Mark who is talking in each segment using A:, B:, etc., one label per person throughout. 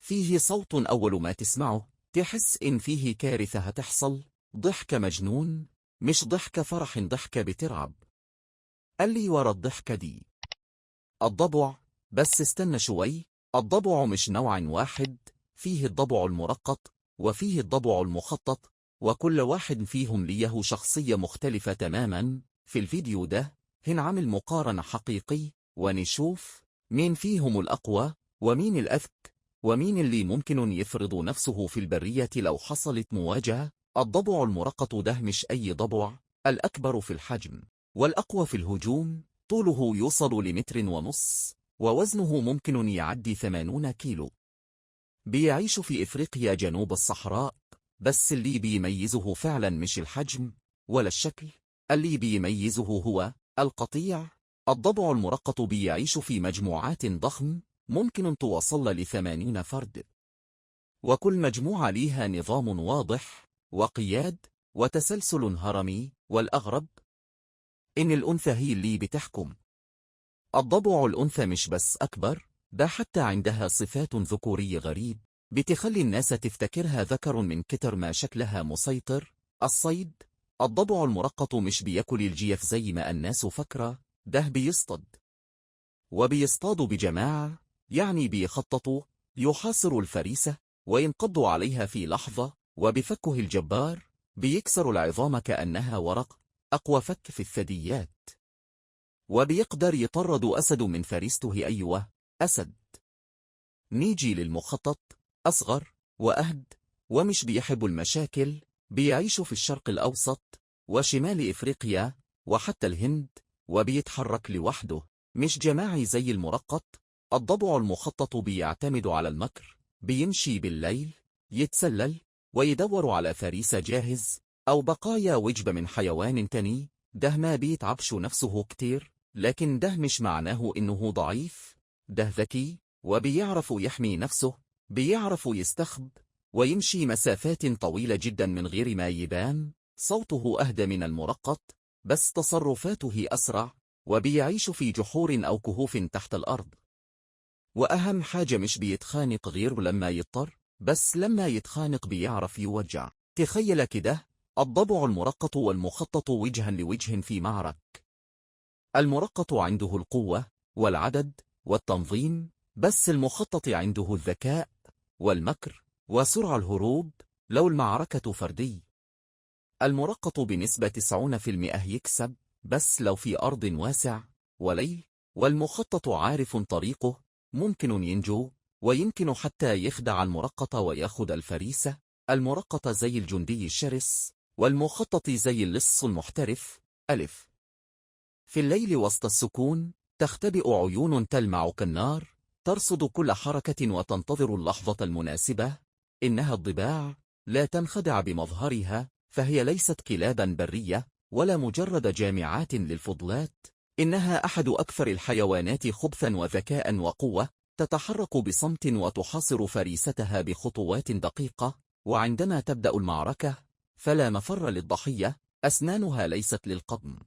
A: فيه صوت أول ما تسمعه تحس إن فيه كارثة هتحصل، ضحك مجنون، مش ضحك فرح، ضحكة بترعب. قال لي ورا الضحكة دي الضبع. بس استنى شوي، الضبع مش نوع واحد، فيه الضبع المرقط وفيه الضبع المخطط، وكل واحد فيهم ليه شخصية مختلفة تماما. في الفيديو ده هنعمل مقارنة حقيقي ونشوف مين فيهم الأقوى ومين الأذكى ومين اللي ممكن يفرض نفسه في البرية لو حصلت مواجهة. الضبع المرقط ده مش أي ضبع، الأكبر في الحجم والأقوى في الهجوم، طوله يوصل ل1.5 متر ووزنه ممكن يعدي 80 كيلو. بيعيش في إفريقيا جنوب الصحراء، بس اللي بيميزه فعلا مش الحجم ولا الشكل، اللي بيميزه هو القطيع. الضبع المرقط بيعيش في مجموعات ضخم ممكن توصل ل80 فرد، وكل مجموعة ليها نظام واضح وقياد وتسلسل هرمي. والأغرب إن الأنثى هي اللي بتحكم. الضبع الأنثى مش بس أكبر، ده حتى عندها صفات ذكوري غريب بتخلي الناس تفتكرها ذكر من كتر ما شكلها مسيطر. الصيد، الضبع المرقط مش بياكل الجيف زي ما الناس فكرة، ده بيصطاد، وبيصطاد بجماعة، يعني بيخططوا، يحاصروا الفريسة وينقضوا عليها في لحظة، وبفكه الجبار بيكسر العظام كأنها ورق، أقوى فك في الثدييات، وبيقدر يطرد أسد من فريسته. أيوة، أسد. نيجي للمخطط، أصغر وأهد ومش بيحب المشاكل، بيعيش في الشرق الأوسط وشمال إفريقيا وحتى الهند، وبيتحرك لوحده، مش جماعي زي المرقط. الضبع المخطط بيعتمد على المكر، بيمشي بالليل، يتسلل ويدور على فريسة جاهز أو بقايا وجبة من حيوان تاني. ده ما بيتعبش نفسه كتير، لكن ده مش معناه إنه ضعيف، ده ذكي وبيعرف يحمي نفسه، بيعرف يستخب ويمشي مسافات طويلة جدا من غير ما يبان. صوته أهدى من المرقط، بس تصرفاته أسرع، وبيعيش في جحور أو كهوف تحت الأرض. وأهم حاجة مش بيتخانق غير لما يضطر، بس لما يتخانق بيعرف يوجع. تخيل كده، الضبع المرقط والمخطط وجها لوجه في معرك. المرقط عنده القوة والعدد والتنظيم، بس المخطط عنده الذكاء والمكر وسرعة الهروب. لو المعركة فردي، المرقط بنسبة 90% يكسب، بس لو في أرض واسع وليل والمخطط عارف طريقه ممكن ينجو، ويمكن حتى يخدع المرقط وياخد الفريسة. المرقط زي الجندي الشرس، والمخطط زي اللص المحترف. ألف. في الليل وسط السكون تختبئ عيون تلمع كالنار، ترصد كل حركة وتنتظر اللحظة المناسبة. إنها الضباع، لا تنخدع بمظهرها، فهي ليست كلابا برية ولا مجرد جامعات للفضلات، إنها أحد أكثر الحيوانات خبثا وذكاء وقوة، تتحرك بصمت وتحاصر فريستها بخطوات دقيقة، وعندما تبدأ المعركة فلا مفر للضحية. أسنانها ليست للقضم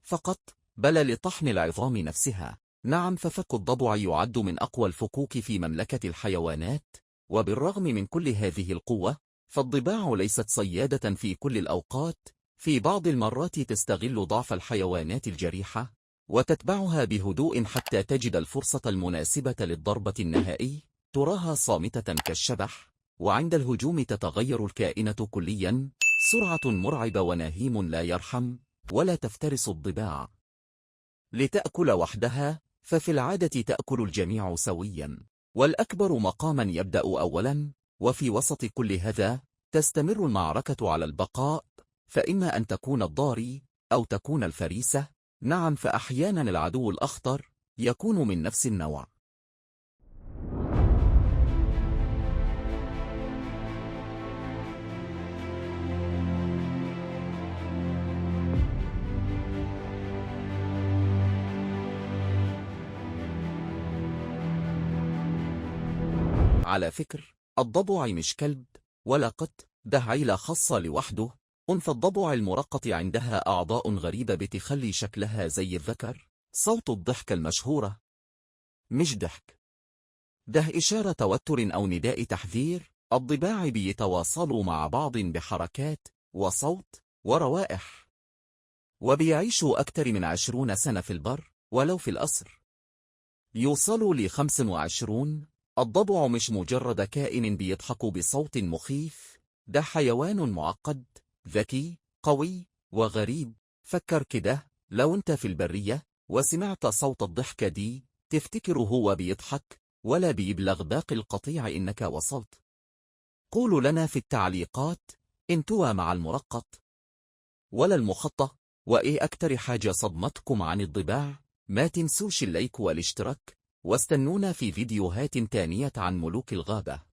A: فقط، بل لطحن العظام نفسها. نعم، ففك الضبع يعد من أقوى الفكوك في مملكة الحيوانات، وبالرغم من كل هذه القوة فالضباع ليست صيادة في كل الأوقات. في بعض المرات تستغل ضعف الحيوانات الجريحة وتتبعها بهدوء حتى تجد الفرصة المناسبة للضربة النهائي. تراها صامتة كالشبح، وعند الهجوم تتغير الكائنة كليا، سرعة مرعبة ونهيم لا يرحم. ولا تفترس الضباع لتأكل وحدها، ففي العادة تأكل الجميع سويا، والأكبر مقاما يبدأ أولا. وفي وسط كل هذا تستمر المعركة على البقاء، فإما أن تكون الضاري أو تكون الفريسة. نعم، فأحيانا العدو الأخطر يكون من نفس النوع. على فكر، الضبع مش كلب ولا قط، ده عيلة خاصة لوحده. أنثى الضبع المرقط عندها أعضاء غريبة بتخلي شكلها زي الذكر. صوت الضحك المشهورة مش ضحك، ده إشارة توتر أو نداء تحذير. الضباع بيتواصلوا مع بعض بحركات وصوت وروائح، وبيعيشوا أكتر من 20 سنة في البر، ولو في الأسر يوصلوا ل25. الضبع مش مجرد كائن بيضحك بصوت مخيف، ده حيوان معقد، ذكي، قوي، وغريب. فكر كده، لو انت في البرية وسمعت صوت الضحكة دي، تفتكر هو بيضحك ولا بيبلغ باقي القطيع إنك وصلت؟ قولوا لنا في التعليقات، انتوا مع المرقط ولا المخطط؟ وإيه أكتر حاجة صدمتكم عن الضباع؟ ما تنسوش اللايك والاشتراك، واستنونا في فيديوهات تانية عن ملوك الغابة.